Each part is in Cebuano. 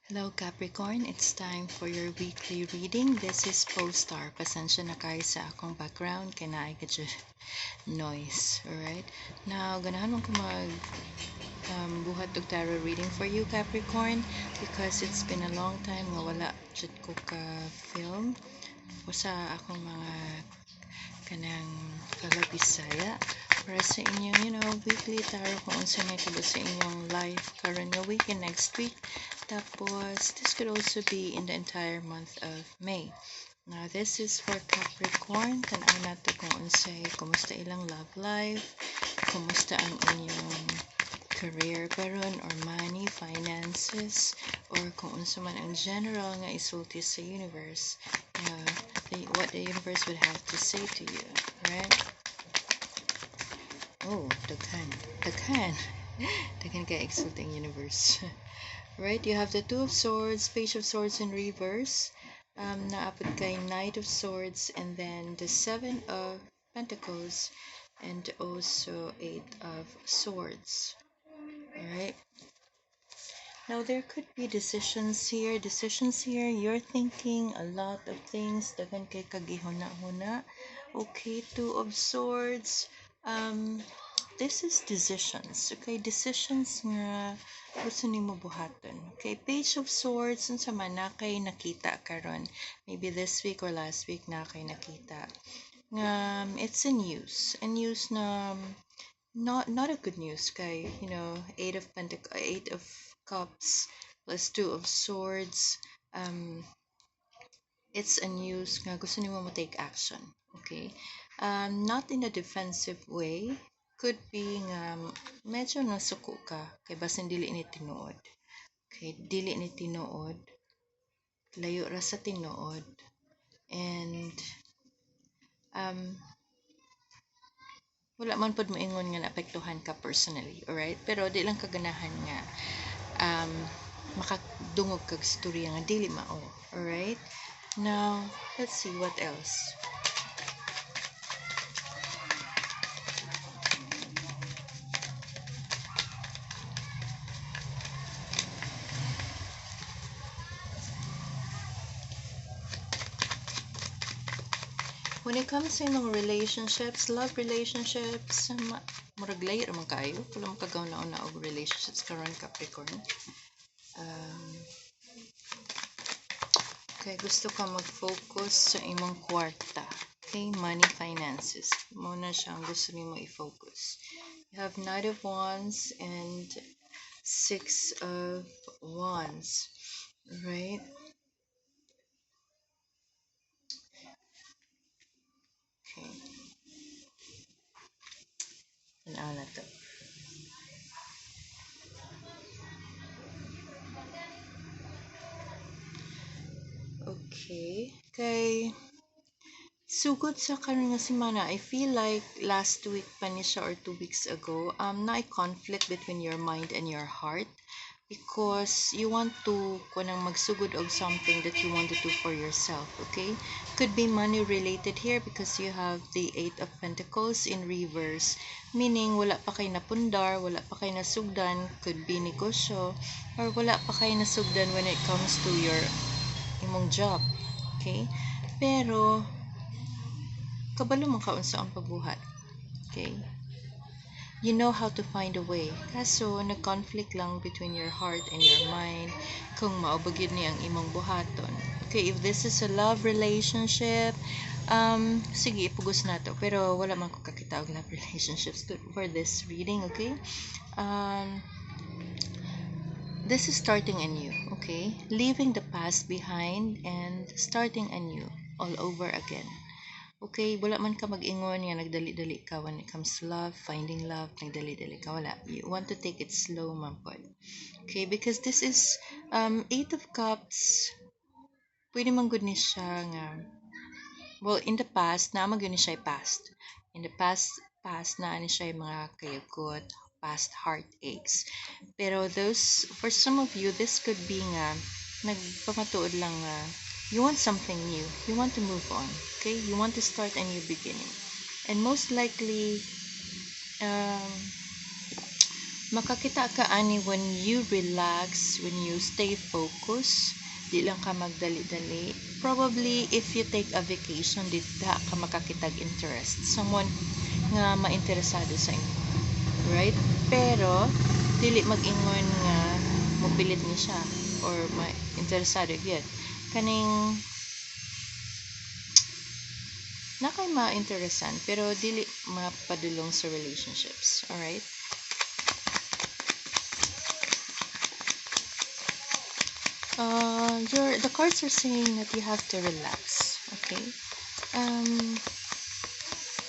Hello Capricorn, it's time for your weekly reading. This is Postar. Pasensya na kayo sa akong background kay naay kadyo noise. Alright? Now, ganahan mo ko mag buhat og tarot reading for you, Capricorn, because it's been a long time nga wala jud ko ka film sa akong mga kanang fellow Bisaya para sa inyong, weekly tarot kung unsa may tabo sa inyong life karon nga week and next week. Tapos, this could also be in the entire month of May. Now, this is for Capricorn. Tan-aw nato kung unsay, kumusta ilang love life, kumusta ang inyong career karon or money, finances, or kung unsa man ang general nga isulti sa universe, what the universe would have to say to you, right? Oh, daghan. Daghan. Daghan kay isulti ang universe. Right, you have the Two of Swords, Page of Swords in reverse, naa pod kay Knight of Swords, and then the Seven of Pentacles, and also Eight of Swords. All right. Now, there could be decisions here. Decisions here. You're thinking a lot of things. Daghan kay kagihuna-huna. Okay, Two of Swords. This is decisions. Okay, decisions nga gusto nimo buhaton. Okay, Page of Swords, unsa man na kay nakita karon. Maybe this week or last week na kay nakita. Nga it's a news. A news na not a good news kay, Eight of Pentacles, Eight of Cups plus Two of Swords. It's a news nga gusto nimo mo take action. Okay? Not in a defensive way. Could be nga medyo nasuko ka kay basin dili ni tinuod. Okay, dili ni tinuod. Layo ra sa tinuod. And wala man pod moingon nga naapektuhan ka personally, alright? Pero di lang ka ganahan nga makadungog kag storya nga dili mao, alright? Now, let's see what else. When it comes sa imong relationships, love relationships, murag layo ra man kaayo. Wala man kagaw-na-una og relationships karon, Capricorn. Okay, gusto ka mag-focus sa imong kwarta. Okay, money, finances. Mao na siya ang gusto nimo i-focus. You have Knight of Wands and Six of Wands, right? Okay. Tanaw na to. Okay. Kay sugod sa karon nga semana, I feel like last week pa ni siya or 2 weeks ago, naay conflict between your mind and your heart because you want to kunang magsugod og something that you want to do for yourself, okay? Could be money related here because you have the Eight of Pentacles in reverse, meaning wala pa kay napundar, wala pa kay nasugdan, could be negosyo, or wala pa kay nasugdan when it comes to your imong job, okay? Pero kabalo man ka unsa ang pagbuhat, okay? You know how to find a way. Kaso, nag-conflict lang between your heart and your mind kung mao ba gyud ni ang imong buhaton. Okay, if this is a love relationship, sige, ipugos na to. Pero wala man ko kakita og love relationships for this reading, okay? This is starting anew, okay? Leaving the past behind and starting anew all over again. Okay, wala man ka mag-ingon nga nagdali-dali ka when it comes to love, finding love, nagdali-dali ka, wala. You want to take it slow man pod. Okay, because this is Eight of Cups, pwede man gud ni siya nga, well, in the past, naa man gud ni siya past. In the past naa ni siya mga kayugot, past heartaches. Pero those, for some of you, this could be nga, nagpamatuod lang nga, you want something new. You want to move on. Okay? You want to start a new beginning. And most likely, Makakita ka ani when you relax, when you stay focused, di lang ka magdali-dali. Probably if you take a vacation, di ka makakitag interest. Someone nga mainteresado sa imo. Right? Pero dili mag-ingon nga mopilit ni siya or ma-interesado gyud. Kaning na kay ma-interesan pero dili mapadulong sa relationships. Alright? The cards are saying that you have to relax, okay?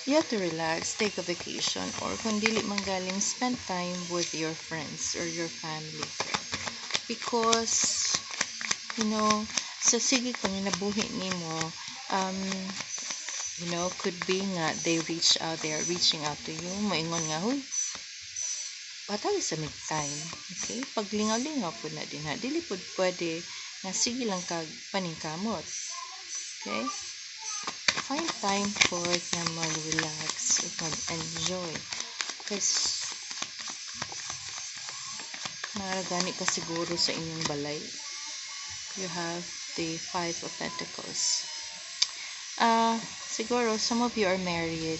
You have to relax, take a vacation, or kung dili man galing, spend time with your friends or your family. Because, you know, sa sige panginabuhi nimo, you know, could be nga they reach out, they are reaching out to you, moingon nga, huy, patawag sa mig time, okay? Paglingaw-lingaw po na din ha, dili po pwede nga sige lang kag paningkamot, okay? Find time for nga mag-relax, mag-enjoy. Kasi maragani ka siguro sa inyong balay. You have the Five of Pentacles. Siguro, some of you are married.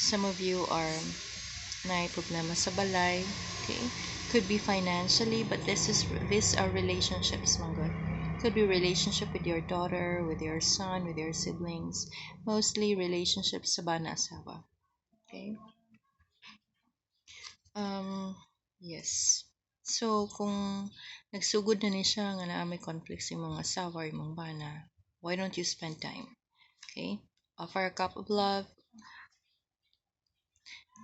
Some of you are naay problema sa balay. Okay? Could be financially, but these are relationships, man gud. Could be relationship with your daughter, with your son, with your siblings. Mostly relationships sa bana asawa. Okay? Yes. So, kung nagsugod na ni siya nga naa may conflict sa imong asawa or imong bana, why don't you spend time? Okay? Offer a cup of love.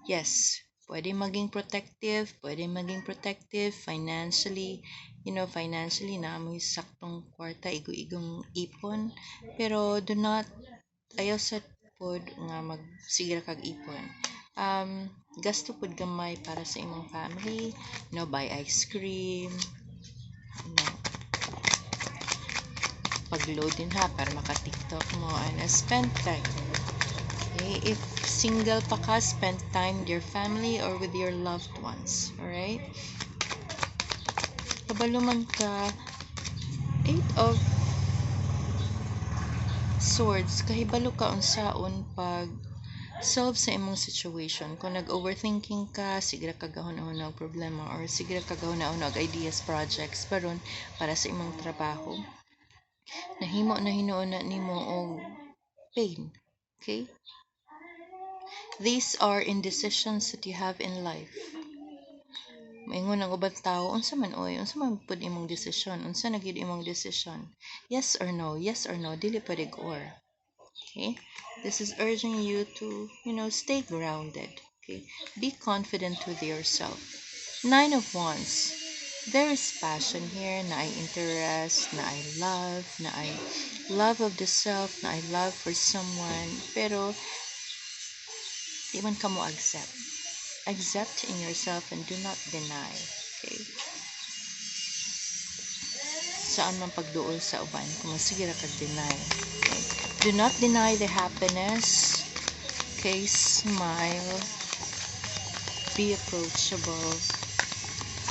Yes. Pwede maging protective, pwede maging protective financially, you know, financially na may saktong kwarta, igo-igong ipon. Pero do not, ayaw sa pod nga magsigira kag ipon. Gasto pod gamay para sa imong family, you know, buy ice cream, you know, pag-load din ha, para maka-TikTok mo, and spend time. Okay? If single pa ka, spend time with your family or with your loved ones. Alright? Kabalo man ka, 8 of Swords, kahibalo ka unsaon pag solve sa imong situation. Kung nag-overthinking ka, sige ra ka gahuna-huna og problema or sige ra ka gahuna-huna og ideas, projects paron para sa imong trabaho. Nahimo na hinuon na nimo og pain. Okay? These are indecisions that you have in life. Maingon ang ubang tao, unsa man oy, unsa man pud imong desisyon, unsa na gyud imong desisyon? Yes or no, yes or no, dili pwede or. Okay? This is urging you to, you know, stay grounded. Okay? Be confident with yourself. 9 of Wands. There is passion here, naay interest, naay love, naay love of the self, naay love for someone, pero di man ka mo accept. Accept in yourself and do not deny. Okay? Saan man pagduol sa uban, kung sige ra kag deny. Okay? Do not deny the happiness. Okay, smile. Be approachable.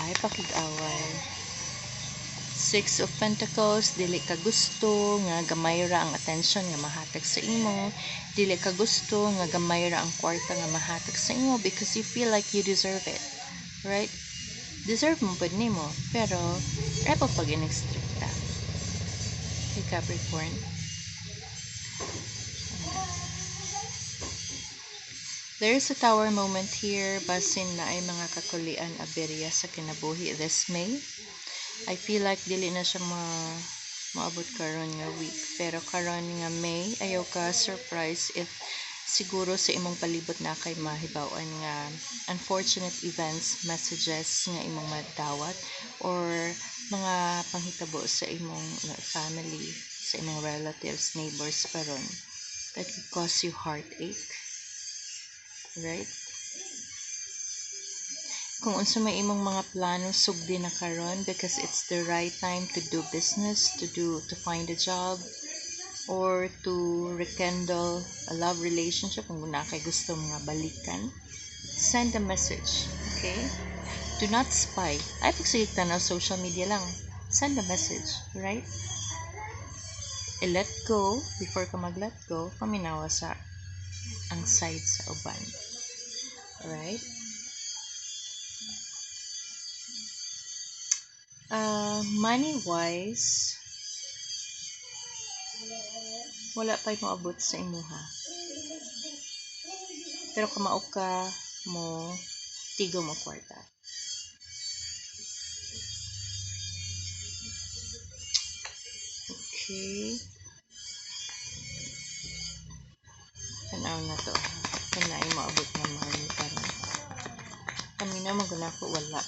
Ay, pakig-away. 6 of Pentacles, dili ka gusto nga gamay ra ang attention nga mahatag sa imo. Dili ka gusto nga gamay ra ang kwarta nga mahatag sa imo because you feel like you deserve it. Right? Deserve mo pud nimo, pero ay pa pag inekstrikta. Okay, Capricorn. There is a tower moment here, basin na ay mga kakulian aberya sa kinabuhi this May. I feel like dili na siya maabot karon nga week, pero karon nga May, ayaw ka surprise if siguro sa imong palibot na kay mahibaw-an nga unfortunate events, messages nga imong madawat or mga panghitabo sa imong family, sa imong relatives, neighbors karon that could cause you heartache. Right? Kung unsa may imong mga plano, sugdi na karon because it's the right time to do business, to find a job, or to rekindle a love relationship kung naa kay gusto mga balikan. Send a message, okay? Do not spy. Ay, pagsige tanaw social media lang. Send a message, right? I-let go, before ka mag-let go, paminawa sa ang side sa uban. Right? Money-wise, wala pa'y moabot sa imuha. Pero kamao ka mo, tigo mo kwarta. Okay. Tanaw na to. Kung naay moabot nga money karon. Paminaw man gud nako, wala.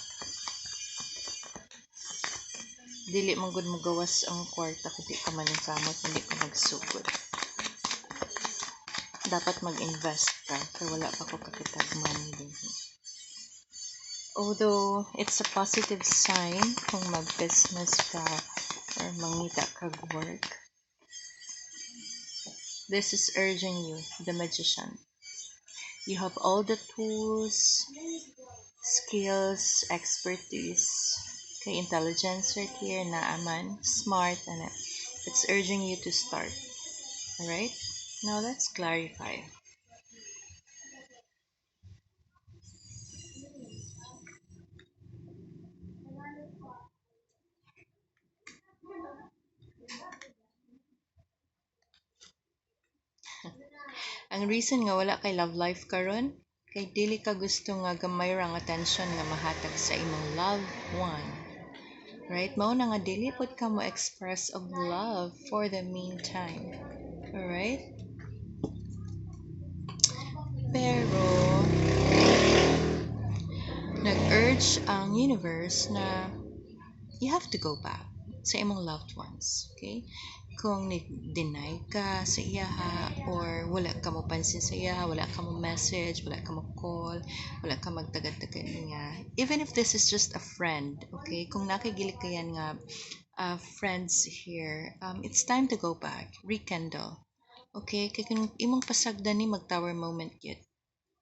Dili man gud mogawas ang kwarta kung di ka maningkamot, kung di ka magsugod. Dapat mag-invest ka, pero wala pa ko kakitag money dinhi. Although, it's a positive sign kung mag-business ka or mangita kag work. This is urging you, the Magician. You have all the tools, skills, expertise, okay, intelligence right here, naaman, smart, and it's urging you to start. All right? Now let's clarify. Ang reason nga wala kay love life karon, kay dili ka gusto nga gamay ra ang attention nga mahatag sa imong loved one. Right? Mao na nga dili pud ka mo express of love for the meantime. All right? Pero nag-urge ang universe na you have to go back sa imong loved ones. Okay? Kung nag-deny ka sa iyaha or wala ka mo pansin sa iyaha, wala ka mo message, wala ka mo call, wala ka magtagad-tagad niya. Even if this is just a friend, okay? Kung nakigilikayan nga friends here, it's time to go back, rekindle. Okay? Kay kung imong pasagdan ni mag-tower moment yet.